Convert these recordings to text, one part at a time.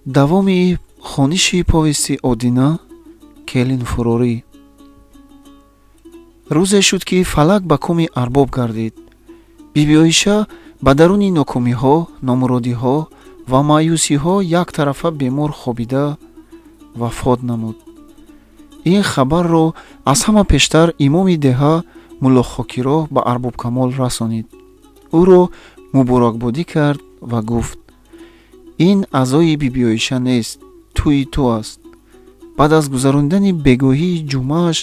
Давоми хониши повести Одина «Келинфурорӣ». Рӯзе шуд, ки фалак ба коми арбоб гардид. Бибиоиша ба даруни нокомиҳо, номуродиҳо ва маъюсиҳо яктарафа бемор хобида вафот намуд. Ин хабарро аз ҳама пештар имоми деҳа Мулло Хокироҳ ба Арбобкамол расонид. Ӯро муборакбодӣ кард ва гуфт: «Ин аъзои Бибиоиша нест, тӯи ту аст. Баъд аз гузаронидани бегоҳии ҷумъааш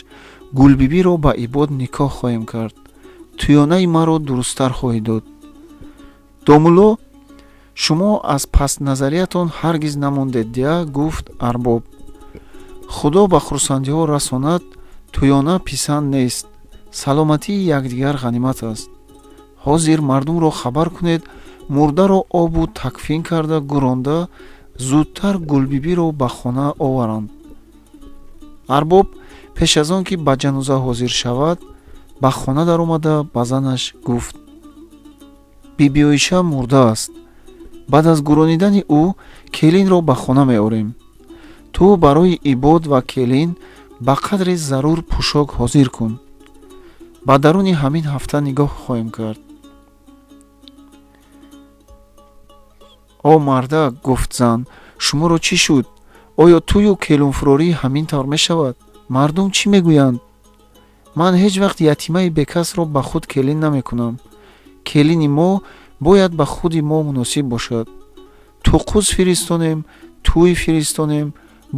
Гулбибиро ба Ибод никоҳ хоҳем кард. Тӯёнаи маро дурусттар хоҳӣ дод. Домулло, шумо аз пастназариятон ҳаргиз намондед дия», гуфт арбоб. «Худо ба хурсандиҳо расонад. Тӯёна писанд нест, саломатии якдигар ғанимат аст. Ҳозир мардумро хабар кунед, мурдаро обу такфин карда гӯронда, зудтар Гулбибиро ба хона оваранд». Арбоб пеш аз он ки ба ҷаноза ҳозир шавад, ба хона даромада ба занаш гуфт: «Бибиоиша мурдааст. Баъд аз гӯронидани ӯ келинро ба хона меорем. Ту барои Ибод ва келин ба қадри зарур пӯшок ҳозир кун. Ба даруни ҳамин ҳафта нигоҳ хоҳем кард». «О мардак, гуфт зан, шуморо чӣ шуд? Оё тӯю келинфурорӣ ҳамин тавр мешавад? Мардум чӣ мегӯянд? Ман ҳеҷ вақт ятимаи бекасро ба худ келин намекунам. Келини мо бояд ба худи мо муносиб бошад. Туқуз фиристонем, тӯй фиристонем,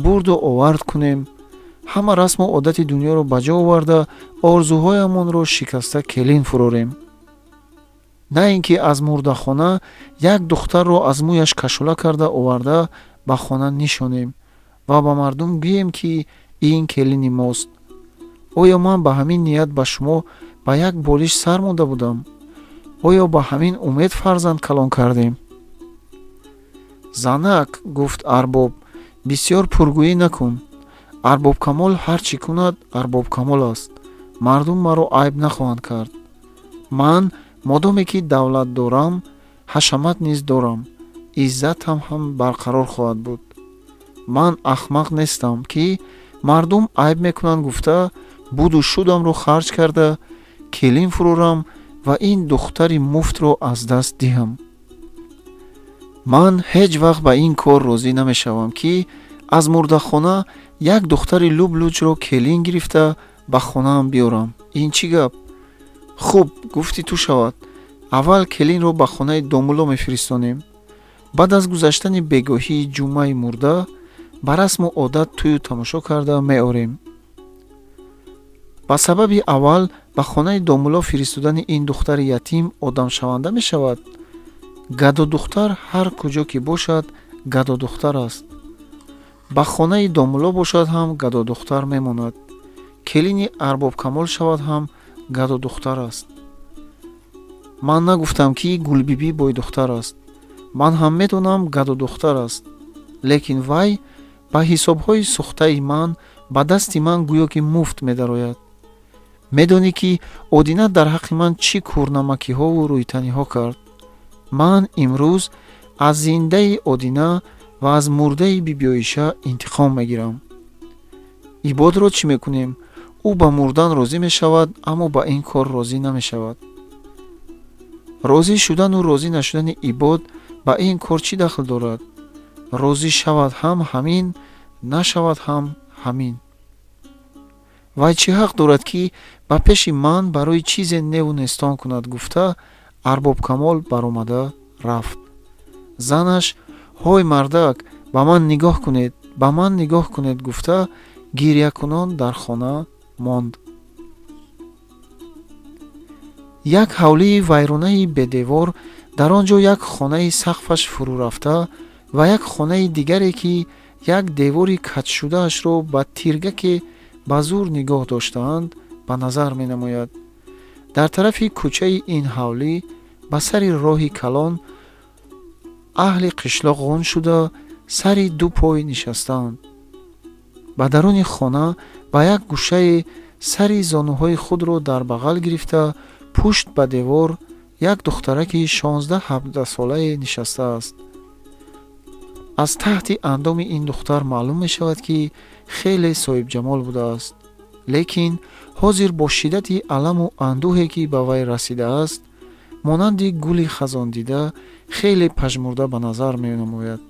бурду овард кунем, ҳама расму одати дунёро ба ҷо оварда, орзуҳоямонро шикаста келин фурорем. На ин ки аз мурдахона як духтарро аз мӯяш кашола карда оварда ба хона нишонем ва ба мардум гӯем, ки ин келини мост. Оё ман ба ҳамин ният ба шумо ба як болиш сар монда будам? Оё ба ҳамин умед фарзанд калон кардем?» «Занак, гуфт арбоб, бисёр пургӯӣ накун. Арбобкамол ҳар чӣ кунад, Арбобкамол аст. Мардум маро айб нахоҳанд кард. Ман модоме ки давлат дорам, ҳашамат низ дорам, иззатам ҳам барқарор хоҳад буд. Ман ахмақ нестам, ки мардум айб мекунанд гуфта, буду шудамро харҷ карда келин фурорам ва ин духтари муфтро аз даст диҳам. Ман ҳеҷ вақт ба ин кор розӣ намешавам, ки аз мурдахона як духтари лублуҷро келин гирифта ба хонаам биёрам. Ин чӣ гап? Хуб, гуфти ту шавад. Аввал келинро ба хонаи домулло мефиристонем. Баъд аз гузаштани бегоҳии ҷумъаи мурда ба расму одат тӯю тамошо карда меорем». Ба сабаби аввал ба хонаи домулло фиристодани ин духтари ятим одамшаванда мешавад. Гадодухтар ҳар куҷо ки бошад, гадодухтар аст. Ба хонаи домулло бошад ҳам гадодухтар мемонад. Келини Арбобкамол шавад ҳам гадодухтар аст. Ман нагуфтам, ки Гулбибӣ бойдухтар аст. Ман ҳам медонам, гадодухтар аст, лекин вай ба ҳисобҳои сӯхтаи ман ба дасти ман гӯё ки муфт медарояд. Медонӣ, ки Одина дар ҳаққи ман чӣ кӯрнамакиҳову рӯйтаниҳо кард. Ман имрӯз аз зиндаи Одина ва аз мурдаи Бибиоиша интиқом мегирам. Ибодро чӣ мекунем? Ӯ ба мурдан розӣ мешавад, аммо ба ин кор розӣ намешавад». «Розӣ шудану розӣ нашудани Ибод ба ин кор чӣ дахл дорад? Розӣ шавад ҳам ҳамин, нашавад ҳам ҳамин. Вай чӣ ҳақ дорад, ки ба пеши ман барои чизе неву нестон кунад?» гуфта, Арбобкамол баромада рафт. Занаш: «Ҳой мардак, ба ман нигоҳ кунед, ба ман нигоҳ кунед», гуфта, гирякунон дар хона монд. Як ҳавлии вайронаи бедевор, дар он ҷо як хонаи сақфаш фурӯ рафта ва як хонаи дигаре, ки як девори каҷшудаашро ба тиргаке ба зур нигоҳ доштаанд, ба назар менамояд. Дар тарафи кӯчаи ин ҳавлӣ, ба сари роҳи калон, аҳли қишлоқ ғун шуда, сари ду пой нишастаанд. Ба даруни хона, ба як гӯшае, сари зонуҳои худро дар бағал гирифта, пушт ба девор, як духтараки 16-17 солае нишастааст. Аз таҳти андоми ин духтар маълум мешавад, ки хеле соҳибҷамол будааст, лекин ҳозир бо шиддати аламу андӯҳе, ки ба вай расидааст, монанди гули хазондида хеле пажмурда ба назар менамояд.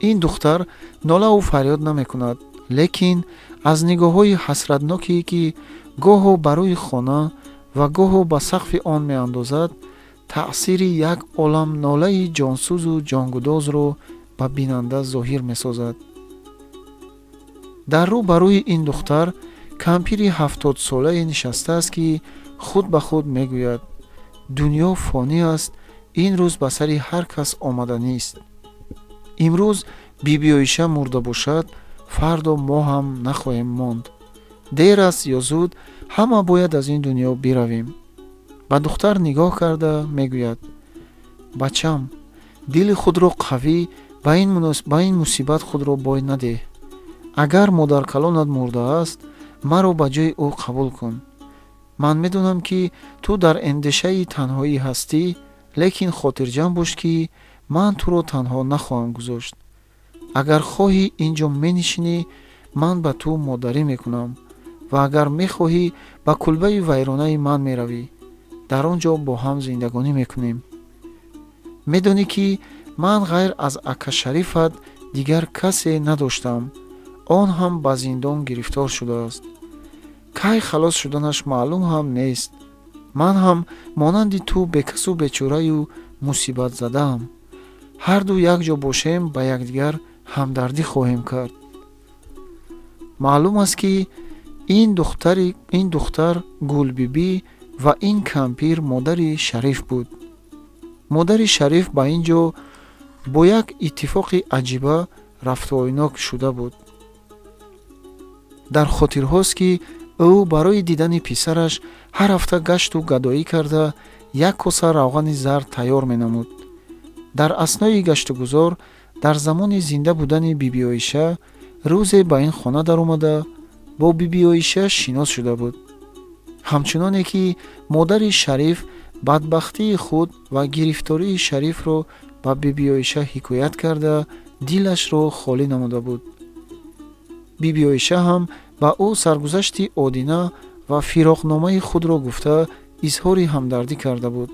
Ин духтар нолаву фарёд намекунад, лекин аз нигоҳҳои ҳасратноке, ки гоҳо ба рӯи хона ва гоҳо ба сақфи он меандозад, таъсири як олам нолаи ҷонсӯзу ҷонгудозро ба бинанда зоҳир месозад. Дар рӯ ба рӯи ин духтар кампири 70-солае нишастааст, ки худ ба худ мегӯяд: дунё фонӣ аст, ин рӯз ба сари ҳар кас омаданист. Имрӯз Бибиоиша мурда бошад, фардо мо ҳам нахоҳем монд. Дер аст ё зуд, ҳама бояд аз ин дунё биравем. Ба духтар нигоҳ карда мегӯяд: бачам, дили худро қавӣ, ба ин мусибат худро бой надеҳ. Агар модаркалонат мурдааст, маро ба ҷои ӯ қабул кун. Ман медонам, ки ту дар эндешаи танҳоӣ ҳастӣ, лекин хотирҷамъ бош, ки ман туро танҳо нахоҳам гузошт. Агар хоҳӣ, ин ҷо менишинӣ, ман ба ту модарӣ мекунам, ва агар мехоҳӣ, ба кулбаи вайронаи ман меравӣ, дар он ҷо бо ҳам зиндагонӣ мекунем. Медонӣ, ки ман ғайр аз ака Шарифат дигар касе надоштам. Он ҳам ба зиндон гирифтор шудааст. Кай халос шуданаш маълум ҳам нест. Ман ҳам монанди ту бекасу бечораю мусибатзадаам. Ҳарду якҷо бошем, ба якдигар ҳамдардӣ хоҳем кард. Маълум аст, ки ин духтар Гулбибӣ ва ин кампир модари Шариф буд. Модари Шариф ба ин ҷо бо як иттифоқи аҷиба рафтуойнок шуда буд. Дар хотирҳост, ки ӯ барои дидани писараш ҳар ҳафта гашту гадоӣ карда, як коса равғани зард тайёр менамуд. Дар аснои гаштугузор, дар замони зинда будани Бибиоиша, рӯзе ба ин хона даромада, бо Бибиоиша шинос шуда буд. Ҳамчуноне ки модари Шариф бадбахтии худ ва гирифтории Шарифро ба Бибиоиша ҳикоят карда, дилашро холӣ намуда буд. Бибиоиша ҳам ба ӯ саргузашти Одина ва фироқномаи худро гуфта, изҳори ҳамдардӣ карда буд.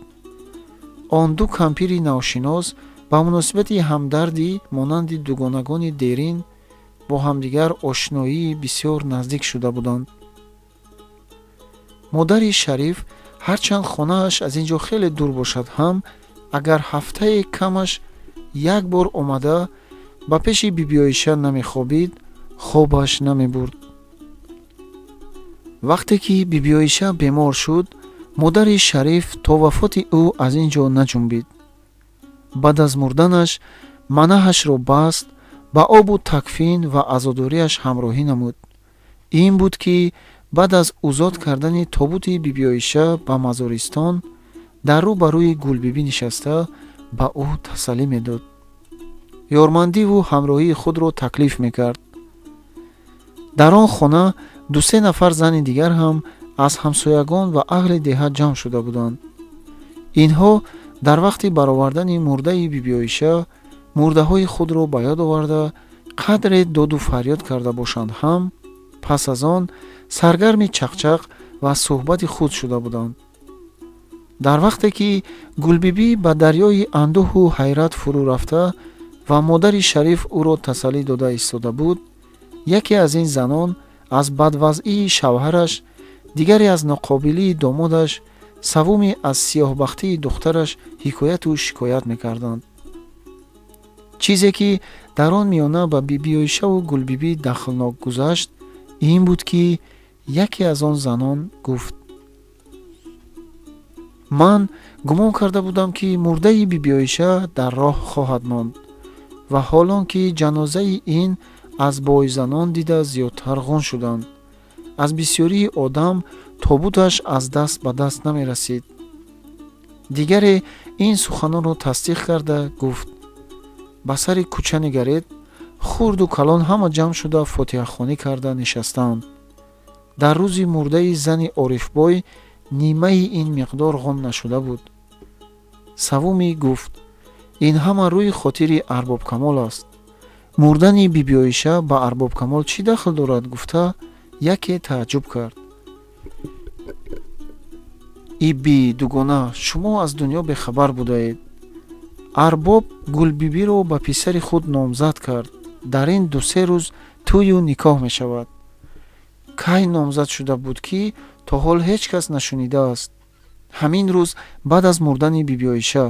Он ду кампири навшинос ба муносибати ҳамдардӣ монанди дугонагони дерин бо ҳамдигар ошноии бисёр наздик шуда буданд. Модари Шариф ҳарчанд хонааш аз ин ҷо хеле дур бошад ҳам, агар ҳафтае камаш як бор омада ба пеши Бибиоиша намехобид, хобаш намебурд. Вақте ки Бибиоиша бемор шуд, модари Шариф то вафоти ӯ аз ин ҷо наҷунбид. Баъд аз мурданаш манаҳашро баст, ба обу такфин ва азодориаш ҳамроҳӣ намуд. Ин буд, ки баъд аз узод кардани тобути Бибиоиша ба мазористон, дар рӯ ба рӯи Гулбибӣ нишаста, ба ӯ тасаллӣ медод, ёрмандиву ҳамроҳии худро таклиф мекард. Дар он хона ду-се нафар зани дигар ҳам аз ҳамсоягон ва аҳли деҳа ҷамъ шуда буданд. Инҳо дар вақти баровардани мурдаи Бибиоиша мурдаҳои худро ба ёд оварда, қадре доду фарёд карда бошанд ҳам, пас аз он саргарми чақчақ ва суҳбати худ шуда буданд. Дар вақте ки Гулбибӣ ба дарёи андӯҳу ҳайрат фурӯ рафта ва модари Шариф ӯро тасаллӣ дода истода буд, яке аз ин занон аз бадвазъии шавҳараш, дигаре аз ноқобилии домодаш, саввуме аз сиёҳбахтии духтараш ҳикояту шикоят мекарданд. Чизе ки дар он миёна ба Бибиоишаву Гулбибӣ дахлнок гузашт, ин буд, ки яке аз он занон гуфт: ман гумон карда будам, ки мурдаи Бибиоиша дар роҳ хоҳад монд, ва ҳолон ки ҷанозаи ин аз бойзанон дида зиёдтар ғун шуданд. Аз бисёрии одам тобуташ аз даст ба даст намерасид. Дигаре ин суханонро тасдиқ карда гуфт: ба сари кӯча нигаред, хурду калон ҳама ҷамъ шуда, фотиҳахонӣ карда нишастаанд. Дар рӯзи мурдаи зани Орифбой нимаи ин миқдор ғун нашуда буд. Саввумӣ гуфт: Ин ҳама рӯи хотири Арбобкамол аст. Мурдани Бибиоиша ба Арбобкамол чӣ дахл дорад, гуфта яке тааҷҷуб кард. Иби дугона, шумо аз дунё бехабар будаед. Арбоб Гулбибиро ба писари худ номзад кард. Дар ин ду-се рӯз тӯю никоҳ мешавад. Кай номзад шуда буд, ки то ҳол ҳеҷ кас нашунидааст? Ҳамин рӯз баъд аз мурдани Бибиоиша.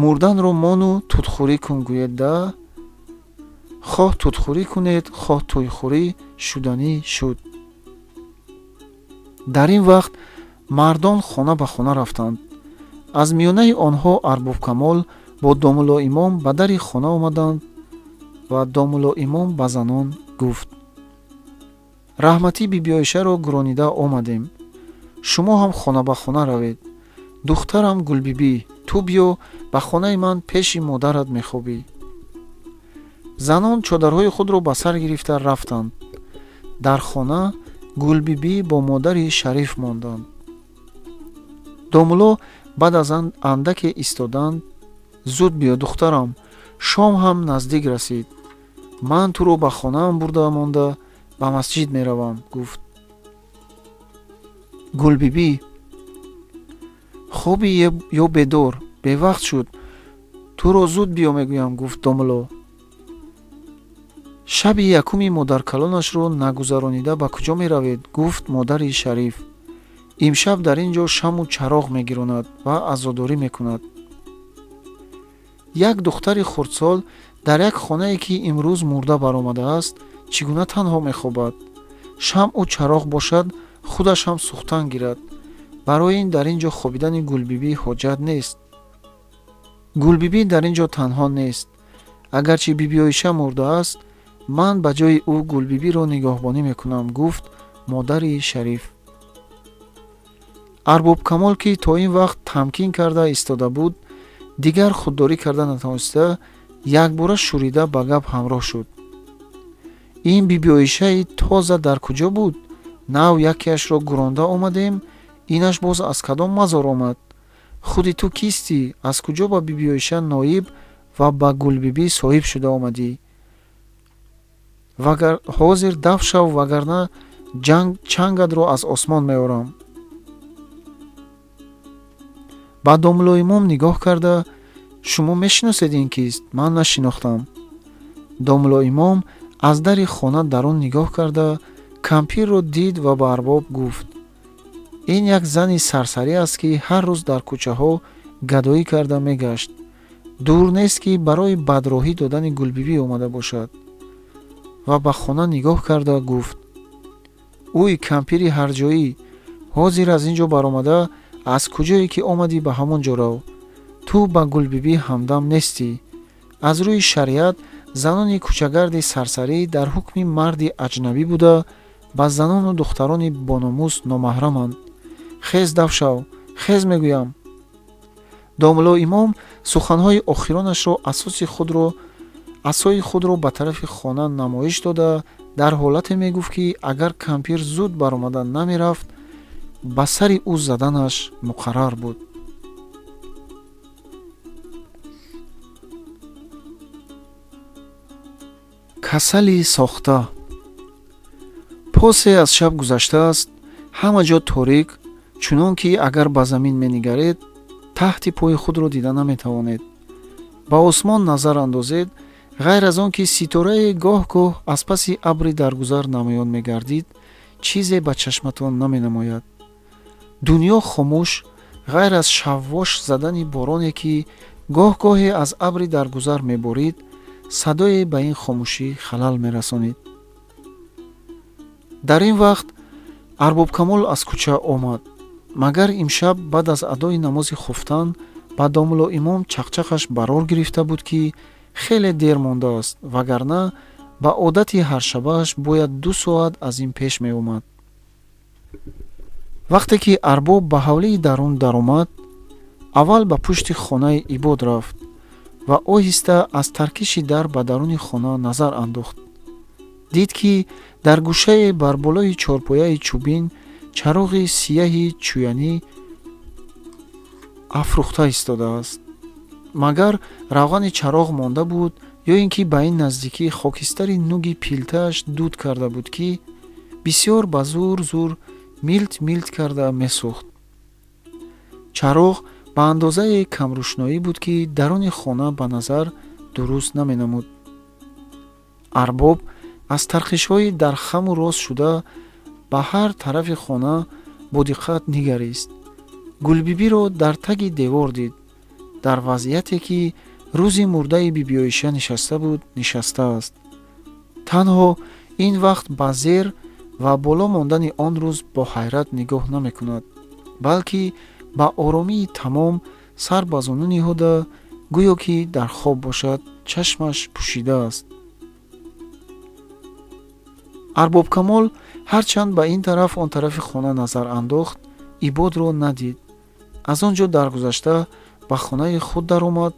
Мурданро мону тутхӯрӣ кун гӯед да? Хоҳ тутхӯрӣ кунед, хоҳ тӯйхӯрӣ, шуданӣ шуд. Дар ин вақт мардон хона ба хона рафтанд. Аз миёнаи онҳо Арбобкамол бо Домуллоимом ба дари хона омаданд ва Домуллоимом ба занон гуфт: раҳматӣ Бибиоишаро гуронида омадем. Шумо ҳам хона ба хона равед. Духтарам Гулбибӣ, ту биё ба хонаи ман пеши модарат мехобӣ. Занон чодарҳои худро ба сар гирифта рафтанд. Дар хона Гулбибӣ бо модари Шариф монданд. Домулло баъд аз андаке истоданд: зуд биё, духтарам, шом ҳам наздик расид. Ман туро ба хонаам бурда монда ба масҷид меравам, гуфт. Гулбибӣ: хобӣ ё бедор? Бевақт шуд, туро зуд биё мегӯям, гуфт Домулло. Шаби якуми модаркалонашро нагузаронида ба куҷо меравед? Гуфт модари Шариф. Имшаб дар ин ҷо шаму чароғ мегиронад ва азодорӣ мекунад. Як духтари хурдсол дар як хонае, ки имрӯз мурда баромадааст, чӣ гуна танҳо мехобад? Шамъу чароғ бошад, худаш ҳам сӯхтан гирад. Барои ин дар ин ҷо хобидани Гулбибӣ ҳоҷат нест. Гулбибӣ дар ин ҷо танҳо нест. Агарчи Бибиоиша мурдааст, ман ба ҷои ӯ Гулбибиро нигоҳбонӣ мекунам, гуфт модари Шариф. Арбобкамол, ки то ин вақт тамкин карда истода буд, дигар худдорӣ карда натавониста, якбора шӯрида ба гап ҳамроҳ шуд. Ин Бибиоишаи тоза дар куҷо буд? Нав якеашро гуронда омадем, инаш боз аз кадом мазор омад? Худи ту кистӣ? Аз куҷо ба Бибиоиша ноиб ва ба Гулбибӣ соҳиб шуда омадӣ? Вагар ҳозир даф шав, вагарна чангатро аз осмон меорам. Ба Домуллоимом нигоҳ карда: шумо мешиносед ин кист? Ман нашинохтам. Домуллоимом аз дари хона дарун нигоҳ карда кампирро дид ва ба арбоб гуфт: ин як зани сарсарӣ аст, ки ҳар рӯз дар кӯчаҳо гадоӣ карда мегашт. Дур нест, ки барои бадроҳӣ додани Гулбибӣ омада бошад. Ва ба хона нигоҳ карда гуфт: ӯй кампири ҳарҷоӣ, ҳозир аз ин ҷо баромада аз куҷое ки омадӣ ба ҳамон ҷо рав. Ту ба Гулбибӣ ҳамдам нестӣ. Аз рӯи шариат занони кӯчагарди сарсарӣ дар ҳукми марди аҷнабӣ буда, ба занону духтарони бономус номаҳраманд. Хез даф шав, хез мегӯям. Домулло имом суханҳои охиронашро асои худро ба тарафи хона намоиш дода, дар ҳолате мегуфт, ки агар кампир зуд баромада намерафт, ба сари ӯ заданаш муқаррар буд. Касали сохта. Посе аз шаб гузаштааст, ҳама ҷо торик, чунон ки агар ба замин менигаред, таҳти пои худро дида наметавонед. Ба осмон назар андозед, ғайр аз он ки ситорае гоҳ-гоҳ аз паси абри даргузар намоён мегардид, чизе ба чашматон наменамояд. Дунё хомӯш, ғайр аз шаввош задани бороне, ки гоҳ-гоҳе аз абри даргузар меборид, садое ба ин хомӯшӣ халал мерасонид. Дар ин вақт Арбобкамол аз кӯча омад. Магар имшаб баъд аз адои намози хуфтан ба Домулло имом чақчақаш барор гирифта буд, ки хеле дер мондааст, вагарна ба одати ҳаршабааш бояд 2 соат аз ин пеш меомад. Вақте ки арбоб ба ҳавлии дарун даромад, аввал ба пушти хонаи Ибод рафт ва оҳиста аз таркиши дар ба даруни хона назар андохт. Дид, ки дар гӯшае бар болои чорпояи чӯбин чароғи сияҳи чӯянӣ афрӯхта истодааст. Магар равғани чароғ монда буд ё ин ки ба ин наздикӣ хокистари нуги пилтааш дуд карда буд, ки бисёр ба зур зур милт милт карда месӯхт. Чароғ ба андозае камрӯшноӣ буд, ки даруни хона ба назар дуруст наменамуд. Арбоб аз тархишҳои дар хаму рост шуда ба ҳар тарафи хона бо диққат нигарист. Гулбибиро дар таги девор дид, дар вазъияте ки рӯзи мурдаи Бибиоиша нишаста буд, нишастааст. Танҳо ин вақт ба зер ва боло мондани он рӯз бо ҳайрат нигоҳ намекунад, балки ба оромии тамом сар ба зону ниҳода, гӯё ки дар хоб бошад, чашмаш пӯшидааст. Арбобкамол ҳарчанд ба ин тараф он тарафи хона назар андохт, Ибодро надид. Аз он ҷо даргузашта ба хонаи худ даромад.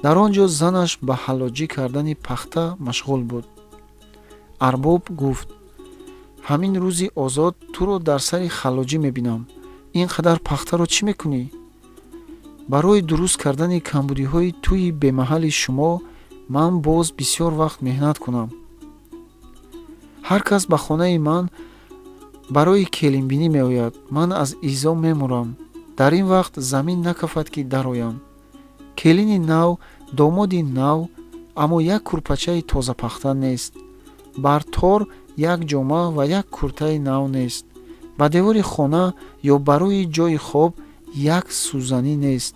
Дар он ҷо занаш ба ҳаллоҷӣ кардани пахта машғул буд. Арбоб гуфт: «Ҳамин рӯзи озод туро дар сари халлоҷӣ мебинам. Ин қадар пахтаро чӣ мекунӣ?» «Барои дуруст кардани камбудиҳои тӯи бемаҳалли шумо ман боз бисёр вақт меҳнат кунам. Ҳар кас ба хонаи ман барои келинбинӣ меояд, ман аз изо мемурам. Дар ин вақт замин накафад, ки дароям. Келини нав, домоди нав, аммо як курпачаи тозапахта нест, бар тор як ҷома ва як куртаи нав нест, ба девори хона ё барои ҷойи хоб як сӯзанӣ нест.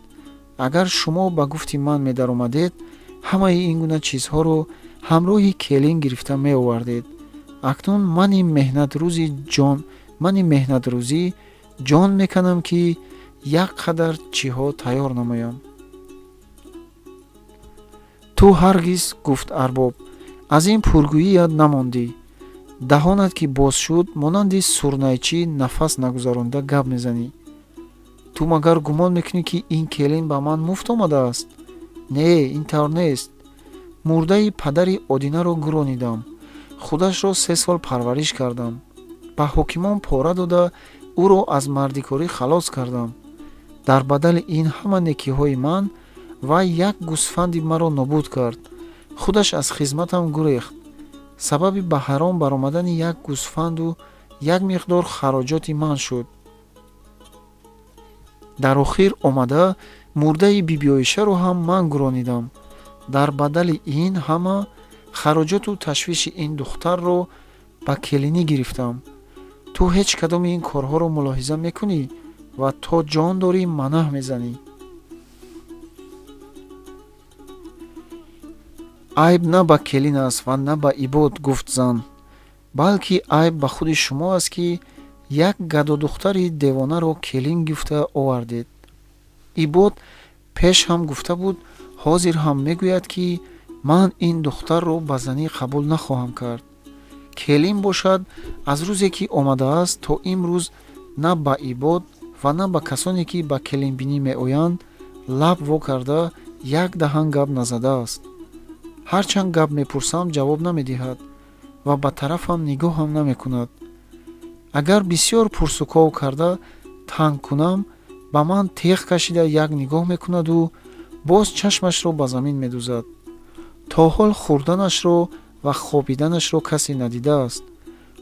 Агар шумо ба гуфти ман медаромадед, ҳамаи ин гуна чизҳоро ҳамроҳи келин гирифта меовардед. Акнун мани меҳнатрӯзӣ ҷон меканам, ки як қадар чиҳо тайёр намоям». «Ту ҳаргиз, гуфт арбоб, аз ин пургӯият намондӣ. Даҳонат ки боз шуд, монанди сурнайчӣ нафас нагузаронда гап мезанӣ. Ту магар гумон мекунӣ, ки ин келин ба ман муфт омадааст? Не, ин тавр нест. Мурдаи падари Одинаро гуронидам, худашро 3 сол парвариш кардам, ба ҳокимон пора дода, ӯро аз мардикорӣ халос кардам. Дар бадали ин ҳама некиҳои ман вай як гӯсфанди маро нобуд кард, худаш аз хизматам гурехт. Сабаби ба ҳаром баромадани як гӯсфанду як миқдор хароҷоти ман шуд. Дар охир омада мурдаи Бибиоишаро ҳам ман гуронидам. Дар бадали ин ҳама хароҷоту ташвиши ин духтарро ба келинӣ гирифтам. Ту ҳеҷ кадоми ин корҳоро мулоҳиза мекунӣ ва то ҷон дорӣ манаҳ мезанӣ. Айб на ба келин аст ва на ба Ибод, гуфт зан, балки айб ба худи шумо аст, ки як гадодухтари девонаро келин гуфта овардед. Ибод пеш ҳам гуфта буд, ҳозир ҳам мегӯяд, ки ман ин духтарро ба занӣ қабул нахоҳам кард. Келин бошад, аз рӯзе ки омадааст то имрӯз на ба Ибод ва на ба касоне, ки ба келинбинӣ меоянд, лаб во карда як даҳан гап назадааст. Ҳарчанд гап мепурсам, ҷавоб намедиҳад ва ба тарафам нигоҳам намекунад. Агар бисёр пурсуков карда танг кунам, ба ман теғ кашида як нигоҳ мекунаду боз чашмашро ба замин медузад. То ҳол хӯрданашро ва хобиданашро касе надидааст.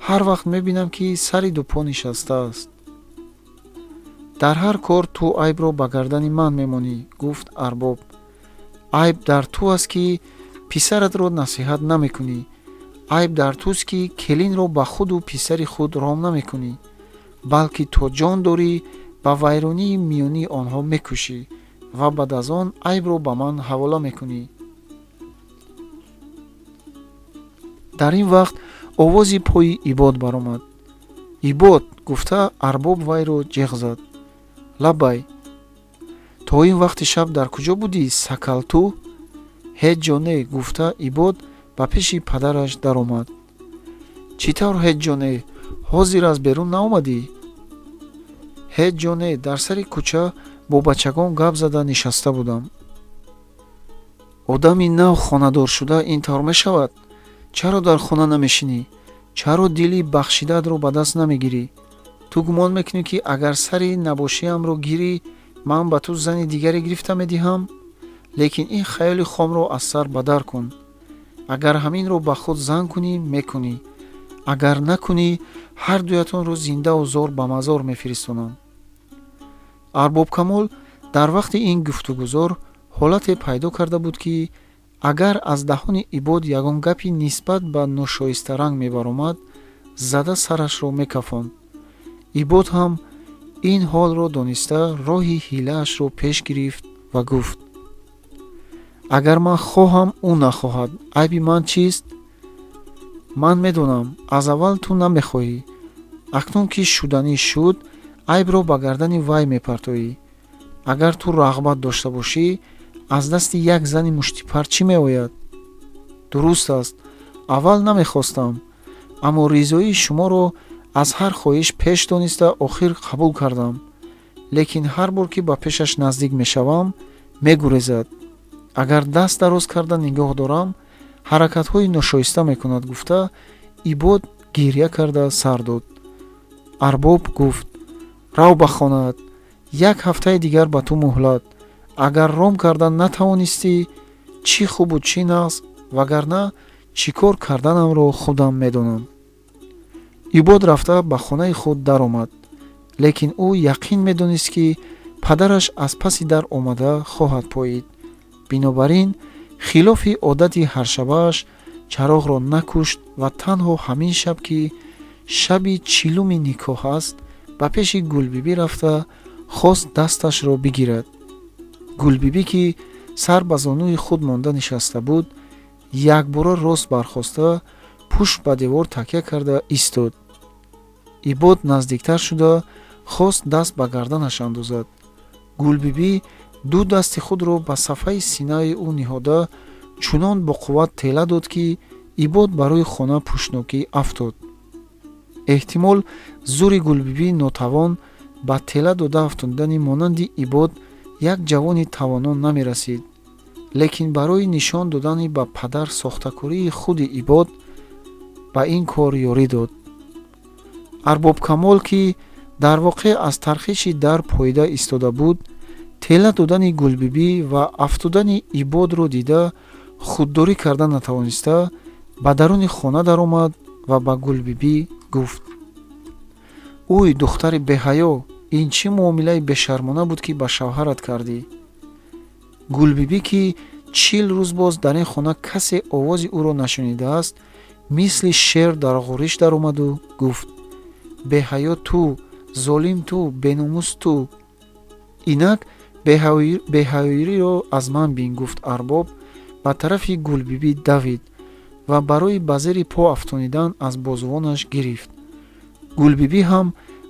Ҳар вақт мебинам, ки сари дупо нишастааст». «Дар ҳар кор ту айбро ба гардани ман мемонӣ, гуфт арбоб. Айб дар ту аст, ки писаратро насиҳат намекунӣ. Айб дар туст, ки келинро ба худу писари худ ром намекунӣ, балки то ҷон дорӣ ба вайронии миёнии онҳо мекӯшӣ ва баъд аз он айбро ба ман ҳавола мекунӣ». Дар ин вақт овози пои Ибод баромад. «Ибод!» гуфта, арбоб вайро ҷеғ зад. «Лаббай!» «То ин вақти шаб дар куҷо будӣ, сакалту?» «Ҳеҷ ҷо не», гуфта, Ибод ба пеши падараш даромад. «Чӣ тавр ҳеҷ ҷо не? Ҳозир аз берун наомадӣ?» «Ҳеҷ ҷо не, дар сари кӯча бо бачагон гап зада нишаста будам». «Одами нав хонадоршуда ин тавр мешавад? Чаро дар хона намешинӣ? Чаро дили бахшидаатро ба даст намегирӣ? Ту гумон мекунӣ, ки агар сари набошиамро гирӣ, ман ба ту зани дигаре гирифта медиҳам? Лекин ин хаёли хомро аз сар бадар кун. Агар ҳаминро ба худ зан кунӣ, мекунӣ, агар накунӣ, ҳар дуятонро зиндаву зор ба мазор мефиристонам. Арбобкамол дар вақти ин гуфтугузор ҳолате пайдо карда буд, ки агар аз даҳони Ибод ягон гапи нисбат ба ношоистаранг мебаромад, зада сарашро мекафонд. Ибод ҳам ин ҳолро дониста, роҳи ҳилаашро пеш гирифт ва гуфт: агар ман хоҳам, ӯ нахоҳад, айби ман чист? Ман медонам, аз аввал ту намехоҳӣ. Акнун ки шуданӣ шуд, айбро ба гардани вай мепартоӣ. Агар ту рағбат дошта бошӣ, аз дасти як зани муштипар чӣ меояд? Дуруст аст, аввал намехостам, аммо ризоии шуморо аз ҳар хоҳиш пеш дониста, охир қабул кардам. Лекин ҳар бор ки ба пешаш наздик мешавам, мегурезад. Агар даст дароз карда нигоҳ дорам, ҳаракатҳои ношоиста мекунад, гуфта, Ибод гирья карда сар дод. Арбоб гуфт: рав ба хонаат, як ҳафтаи дигар ба ту муҳлат. Агар ром кардан натавонистӣ, чӣ хубу чӣ нағз, вагарна чӣ кор карданамро худам медонам. Ибод рафта ба хонаи худ даромад, лекин ӯ яқин медонист, ки падараш аз паси дар омада хоҳад поид. Бинобар ин хилофи одати ҳаршабааш чароғро накушт ва танҳо ҳамин шаб, ки шаби чилуми никоҳ аст, ба пеши Гулбибӣ рафта хост дасташро бигирад. Гулбибӣ, ки сар ба зонуи худ монда нишаста буд, якбора рост бархоста, пушт ба девор такя карда истод. Ибод наздиктар шуда хост даст ба гарданаш андозад. Гулбибӣ ду дасти худро ба сафҳаи синаи ӯ ниҳода, чунон бо қувват тела дод, ки Ибод барои хона пӯшнокӣ афтод. Эҳтимол, зури Гулбибӣ нотавон ба тела дода афтодани монанди Ибод як ҷавони тавоно намерасид, лекин барои нишон додани ба падар сохтакории худи Ибод ба ин кор ёрӣ дод. Арбобкамол, ки дар воқеъ аз тархиши дар поида истода буд, тела додани Гулбибӣ ва афтодани Ибодро дида, худдорӣ карда натавониста, ба даруни хона даромад ва ба Гулбибӣ гуфт: ӯй, духтари беҳаё, ин чӣ муомилаи бешармона буд, ки ба шавҳарат кардӣ? Гулбибӣ, ки 40 рӯз боз дар ин хона касе овози ӯро нашунидааст, мисли шер дар ғуриш даромаду гуфт: беҳаё ту, золим ту, беномус ту. Инак беҳаёиро аз ман бин, гуфт. Арбоб ба тарафи Гулбибӣ давид ва барои ба зери по афтонидан аз бозувонаш гирифт. Гулбибӣ ҳам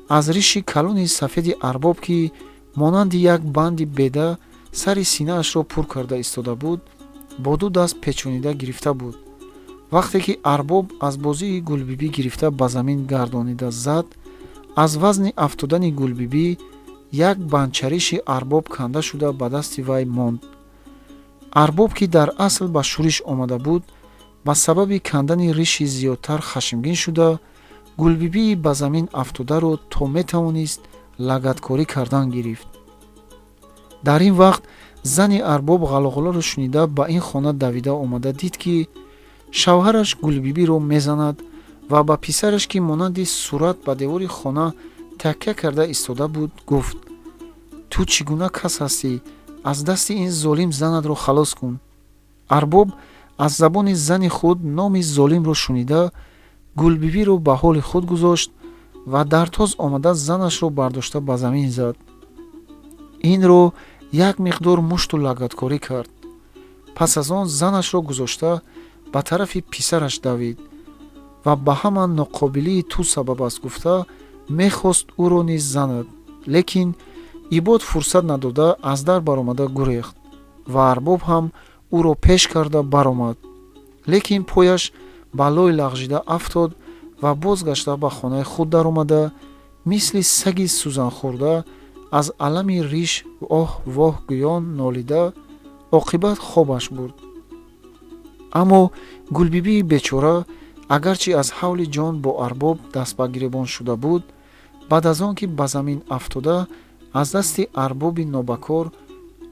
аз риши калони сафеди арбоб, ки монанди як банди беда сари синаашро пур карда истода буд, бо ду даст печонида гирифта буд. Вақте ки арбоб аз бозии Гулбибӣ гирифта ба замин гардонида зад, аз вазни афтодани Гулбибӣ як бандчариши арбоб канда шуда ба дасти вай монд. Арбоб, ки дар асл ба шӯриш омада буд, ба сабаби кандани риши зиёдтар хашмгин шуда, Гулбибии ба замин афтодаро то метавонист лагаткорӣ кардан гирифт. Дар ин вақт зани арбоб ғалоғалоро шунида, ба ин хона давида омада дид, ки шавҳараш Гулбибиро мезанад, ва ба писараш, ки монанди сурат ба девори хона такя карда истода буд, гуфт: ту чӣ гуна кас ҳастӣ? Аз дасти ин золим занатро халос кун. Арбоб аз забони зани худ номи золимро шунида, Гулбибиро ба ҳоли худ гузошт ва дар тоз омада занашро бардошта ба замин зад. Инро як миқдор мушту лагаткорӣ кард. Пас аз он занашро гузошта ба тарафи писараш давид ва ба ҳама ноқобилии ту сабаб аст, гуфта, мехост ӯро низ занад, лекин Ибод фурсат надода, аз дар баромада гурехт ва арбоб ҳам ӯро пеш карда баромад, лекин пояш ба лой лағжида афтод ва бозгашта ба хонаи худ даромада, мисли саги сӯзанхӯрда аз алами риш оҳ воҳ гӯён нолида, оқибат хобаш бурд. Аммо Гулбибии бечора, агарчи аз ҳавли ҷон бо арбоб дастбагиребон шуда буд, баъд аз он ки ба замин афтода аз дасти арбоби нобакор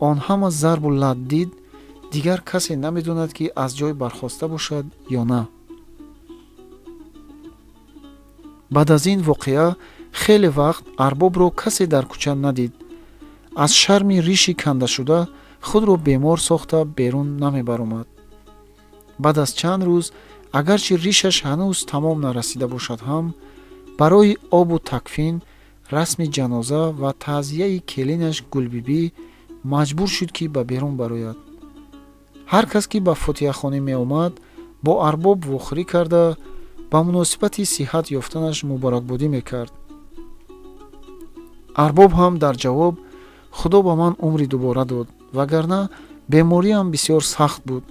он ҳама зарбу лат дид. Дигар касе намедонад, ки аз ҷой бархоста бошад ё на. Баъд аз ин воқеа хеле вақт арбобро касе дар кӯча надид. Аз шарми риши кандашуда худро бемор сохта берун намебаромад. Баъд аз чанд рӯз, агарчи ришаш ҳанӯз тамом нарасида бошад ҳам, барои обу такфин, расми ҷаноза ва таъзияи келинаш Гулбибӣ маҷбур шуд, ки ба берун барояд. Ҳар кас, ки ба фотиҳахонӣ меомад, бо арбоб вохӯрӣ карда, ба муносибати сиҳат ёфтанаш муборакбодӣ мекард. Арбоб ҳам дар ҷавоб: «Худо ба ман умри дубора дод, вагарна бемориам бисёр сахт буд,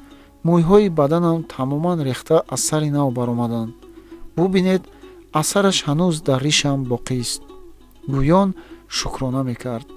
мӯйҳои баданам тамоман рехта аз сари нав баромаданд, бубинед, асараш ҳанӯз дар ришам боқист», гӯён шукрона мекард.